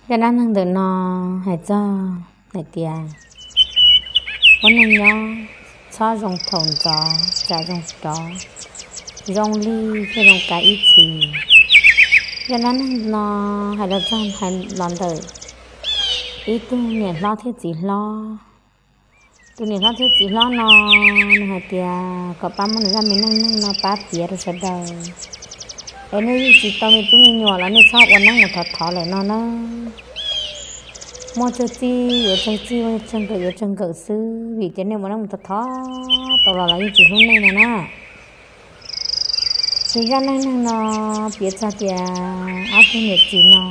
Zaj dab neeg ntawm no hais txog hais tias, ua neeg nyob txhob zoo thaum ntxov tsam zoo rov, zoo lig thiaj zoo kav ib txhis. Zaj dab neeg no hais los txog hais los ntawm ib tug niam hlob thiab txiv hlob. Tus niam hlob thiab txiv hlob no nws hais tias kom pab muab nws zaj me neej neeg no pab piav rau sawv daws, es nej yeej tsis tau me tub me nyuam los nej txhob ua neeb mus thov thov lawm no na. Muaj tsawg txij yuav tsawg txij, muaj tsawg nkawm yuav tsawg nkawm xwb, vim tias nej ua neeb mus thov thov tau los los yeej tsis hlub nej no na. Ces zaj neej neeg no piav txog tias ob tug niam txiv no,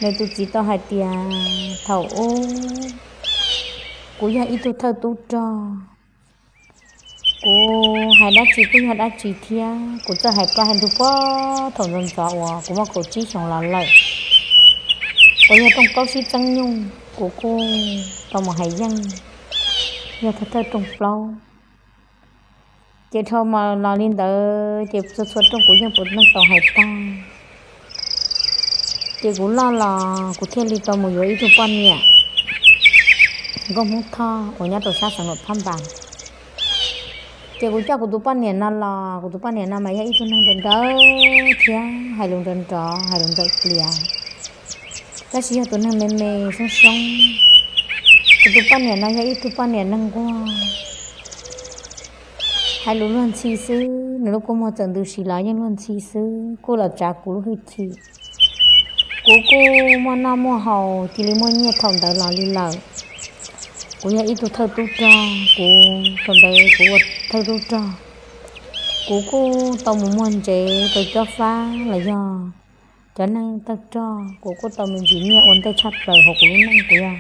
nws tus txiv tau hais tias, thaum ub kuv yog ib tug thawj tub rog, kuv hais dab tsi kuj yog dab tsi thiab, kuv txawj hais plab hais ntug puag thaum ntxov ntxov uas kuv muaj kaum tsib xyoos los lawm, uas yog rooj plaub sib txeeb nyuj kuv kuj tau mus hais yeej, yog thawj thawj rooj plaub. Ces dhau mas los li ntawd ces txhua txhua rooj kuv yeej puav leej tau hais tag. Ces kuv loj los kuv thiaj li tau mus yuav ib tug poj niam nkauj Hmoob Thoj uas nyob rau sab xeev Luam Phab Npas. Ces kuv coj kuv tus poj niam no los, kuv tus poj niam no mas yog ib tug neeg nrawm nrawm thiab hais lus nrov nrov, hais lus nrawm plias, tab sis yog tus neeg me me soob soob. Kuv tus poj niam no yog ib tug poj niam neeg nquag, hais lus luag ntxhi xwb, nws lub kua muag txawm ntws si los yeej luag ntxhi xwb, kuj los tsav kuv lub hwj chim. Kuv kuj muaj noj muaj haus cia li muaj nyiaj thaum ntawd los li lawm. Kuv yog ib tug thawj tub rog, kuv thaum ntawd kuv ua thawj tub rog, kuv kuj tau mus muag ntsev rau cob fab los yog cov neeg tawg rog, kuv kuj tau me ntsis nyiaj ua ntej tshaj plaws hauv kuv lub neej. Kuv yog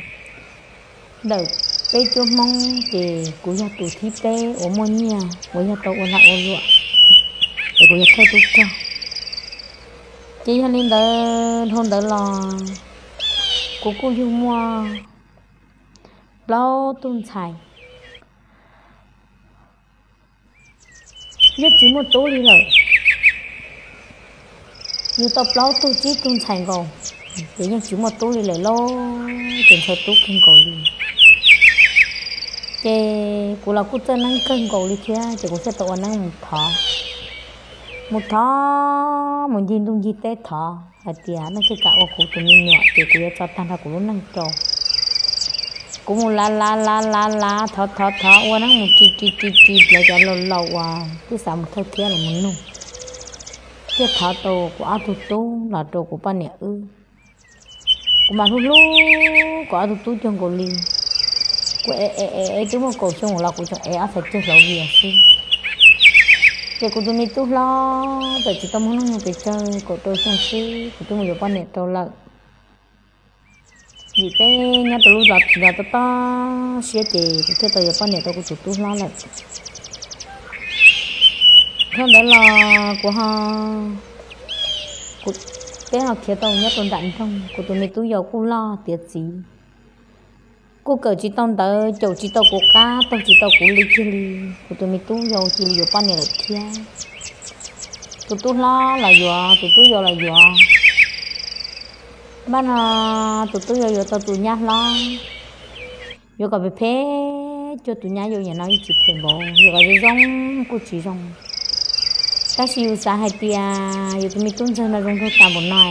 ntawm peb cuab Hmoob ces kuv yog tus thib peb uas muaj nyiaj uas yog tau ua lag ua luam, es kuv yog thawj tub rog. Ces yog li ntawd dhau ntawd los kuv kuj yug muaj plaub tug ntxhais, yeej tsis muaj tub li lawm. Yug tau plaub tug tsib tug ntxhais nkaus, ces yeej tsis muaj tub li lawm lauj, ces ntshaw tub kawg nkaus li. Ces kuv los kuj txawj neeb kawg nkaus li thiab, ces kuv thiaj tau ua neeb mus thov, mus thov, mus ncig ntuj ncig teb thov hais tias nej thiaj kam ua kuv tus me nyuam ces kuv yuav tso tag nrho kuv lub neej rau. Kuv mus lav lav lav lav lav thov thov thov ua neeb mus ris ris ris ris lawv cov laus laus uas twb xav mus thawj thiab los mus nug, thiaj thov tau kuv ob tug tub los rau kuv poj niam wb. Kuv mas hlub hlub kuv ob tug tub cuag nkaus li. Kuv ev ev ev twb muaj kaum xyoo los kuv tseem ev ob txhais ceg hlauv vias xwb. Ces kuv tus me tub hlob txawm tsis tau muaj hnub nyoog pes tsawg, kaum rau xyoo xwb kuv twb mus yuav poj niam rau lawm. Vim peb nyob rau lub zos tob tob siab ces kuv thiaj tau yuav poj niam rau kuv tus tub hlob lawm. Dhau ntawd los kuv ho, kuv, peb ho khiav tau nyob rau nram nroog, kuv tus me tub yau kuj loj tiav txiv, kuj kawm tsis tau ntawv, caum tsis tau kuv qab, taug tsis tau kuv li kiag li. Kuv tus me tub yau cia li yuav poj niam lawm thiab. Tus tub hlob los yuav, tus tub yau los yuav. Npaj no tus tub yau yuav tau tus nyab hlob, yuav kom phem phem cuag tus nyab yau, nyab no yeej tsis phem npaum, yuav kom zoo zoo kuj tsis zoo. Tab sis yus xav hais tias yus tus me tub ntxawg no zoo nraug tas npaum no,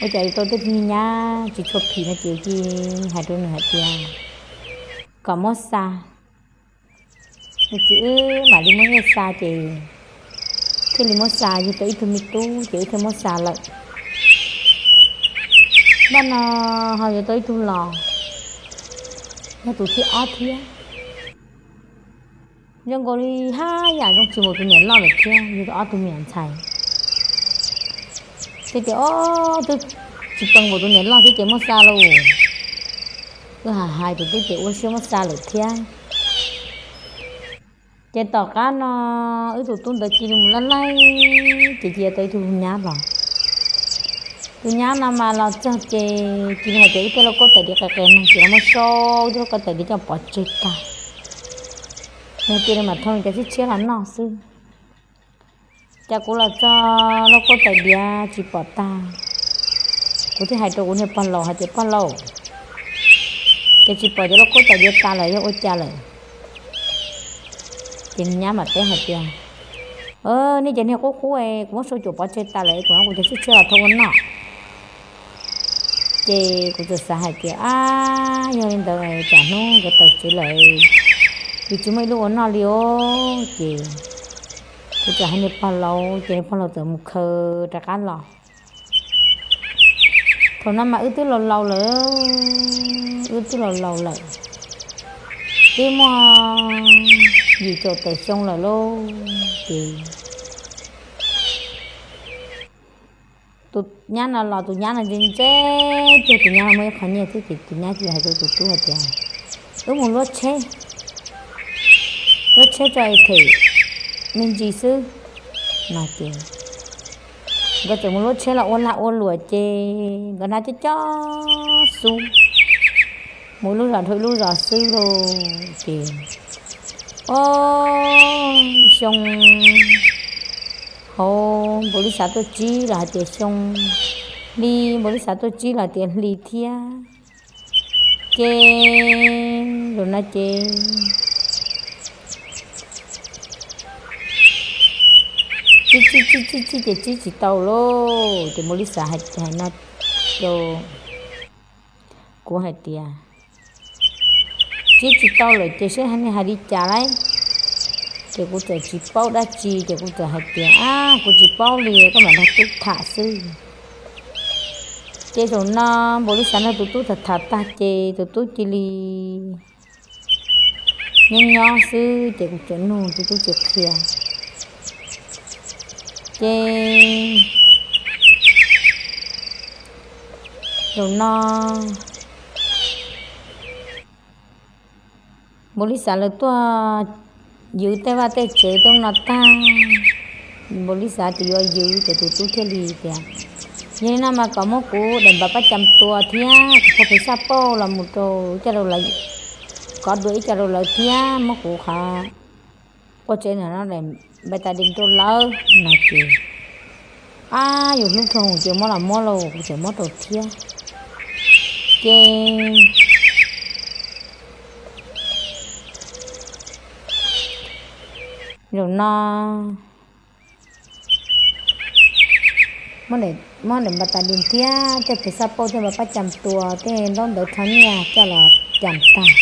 ua cas yuav tau tej tug me nyab tsis tshua phim no ces cia hais rau nws hais tias kom muab xa. Nws txiv wb mam li muab nyiaj xa ces thiaj li muab xa, yug tau ib tug me tub ces wb thiaj muab xa lawm. Npaj no ho yuav tau ib tug los, yog tus thib ob thiab. Zoo nkaus li haj yam zoo tsis npaum tus niam loj lawm thiab, yug tau ob tug me nyuam ntxhais. Thiaj tias, o, twb tsis pee npaum tus niam loj thiab ces muab xa lauj. Wb hais hais tus tub ces ua siab muab xa lawm thiab. Ces tom qab no wb tus tub ntawd cia li mus laj laij ces cia tau ib tug nyab los. Tus nyab no mas los txog ces cia li hais tias wb tej lauj kaub tais diav qe qe neeg ces los muab sau wb tej lauj kaub tais diav coj pov tseg tag. Nws cia li mam thau cov tshiab tshiab los noj xwb. Cas kuv los txog lauj kaub tais diav tsis pom tag. Kuv thiaj hais rau kuv niag pog laus hais tias, pog laus, ces tsis pom cov lauj kaub tais diav tas lawm yog ua cas lawm? Ces niag nyab mam teb hais tias, nej cov niag qub qub, kuv muab sau cuam pov tseg tas lawm, kuv ua kuv cov tshiab tshiab los thauj ua noj. Ces kuv txawm xav hais tias, ab, yog li ntawd tsam hnub nkawd tawm tsev lawm, vim tsis muaj ib lub ua noj li os. Ces kuv txawm hais niag pog laus, ces niag pog laus txawm mus khaws rov qab los. Thaum no mas wb twb laus laus lawm, wb twb laus laus lawm, twb muaj yim caum tawm xyoo lawm lauj. Ces tus nyab no los, tus nyab no ntse ntse, ces tus nyab no muaj ib qho nyiaj thiab, ces tus nyab cia li hais rau tus tub hais tias, wb mus luab tsheb, luab tsheb tso es them me ntsis xwb no. Ces nkawd txawm mus luab tsheb los ua lag ua luam, ces nkawd hnav cov cov xub mus ib lub zos dhau ib lub zos xwb lauj. Ces ob xyoo hauv npaum li xav tuaj tsib los hais tias xyoo, hli npaum li xav tuaj tsib los hais tias hli thiab. Ces zaum no ces tsib tsib tsib tsib tsib ces tsib tsis tau lauj. Ces npaum li xav hais no rau kuv hais tias, tsib tsis tau lawm ces seb hais li cas lauj. Ces kuv txawm tsis paub dab tsi, ces kuv txawm hais tias, ab, kuv tsis paub li, koj mam nrog tub tham xwb. Ces zaum no npaum li xav nrog tus tub tham tham tag ces tus tub cia li nyob nyob xwb, ces kuv txawm nug tus tub tsis qhia. Ces zaum no npaum li xav lawv tuaj ywv tej vaj tej tsev tej no tag, npaum li xav tias yuav ywv, ces tus tub thiaj li tias, yog li no mas kom muab kuv daim npav pab cam tua thiab kuv phau phev xaj pauj los mus rau ib co rau lawv, kov dua ib co rau lawv thiab muab kuv qhov pua tsev ntawm no daim npav tas di rau lawv no. Ces, ab, yus hlub dhau ces muab los muab lauj, kuv txawm muab rau thiab. Ces zaum no muab daim npav tas di thiab tej phev xaj pauj, tej npav pab cam tua, tej ntaub ntawv rho nyiaj coj los cam tag.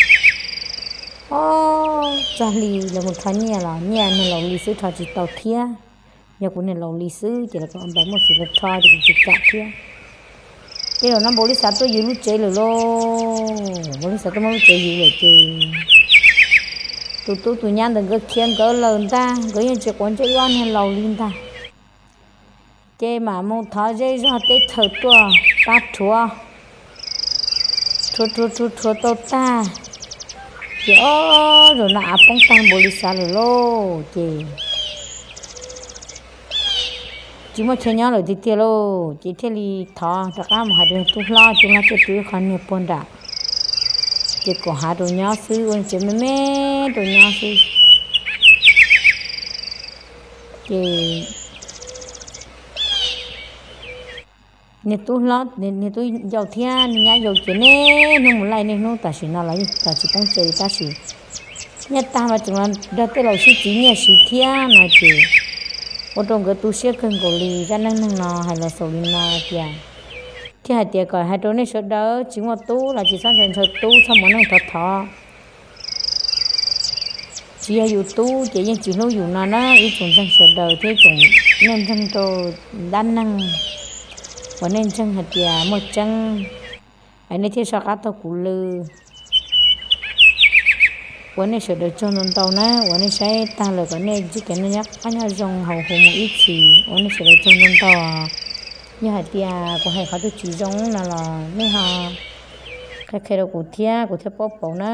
Ob, txog hli lawv mus rho nyiaj los nyiaj niag laus li xwb rho tsis tau thiab. Yog kuv niag laus li xwb ces lawv kom npawg Muaj Xis lawv rho ces kuv tsis kam thiab. Ces zaum no npaum li xav tuaj ywv lub tsev lawm lauj, npaum li xav tuaj muab lub tsev ywv lawm ces tus tub tus nyab ntawd nkawd khiav nkawd lawm ntag, nkawd yeej tsis quav ntsej ib ob niag laus li ntag. Ces mam mus thov zej zog teb chaws tuaj pab rhuav, rhuav rhuav rhuav rhuav tau tag. Ces ob, zaum no av poob tag npaum li xav lawm lauj, ces tsis muaj chaw nyob lawm tiag tiag lauj. Ces thiaj li thov rov qab mus hais rau tub hlob, tub hlob thiaj tu ib qho niag puag nram, ces kom hav rau nyob xwb, ua tsev me me rau nyob xwb. Ces niag tub hlob, niag tub yau thiab niag nyab yau ces niaj hnub mus laij niaj hnub, tam sim no los yeej tsis poob tsev li tab sis nyiaj tag mas tseem los nrog tej laus sib txiv nyiaj siv thiab no ces ua rau nkawd tu siab kawg nkaus li. Zaj neej neeg no hais los xaus li no tias, thiaj hais tias kom hais rau nej sawv daws tsis muaj tub los tsis txhob ntshaw ntshaw tub, txhob mus neej thov thov. Tsis yog yus tub ces yeej tsis hlub yus no na. Ib tsoom ntseeg sawv daws thiab ib tsoom nej ntseeg rau dab neeg uas nej ntseeg hais tias muaj tseeb, es nej thiaj soj qab taug kuv lw. Ua nej sawv daws tsaug ntau ntau na, uas nej saib tag lawm kom nej ntsib kev noj qab nyob zoo hauv huv mus ib txhis. Ua nej sawv daws tsaug ntau ntau. Yog hais tias kuv hais qhov twg tsis zoo no los nej ho qhia qhia rau kuv thiab, kuv thiaj paub pauv na.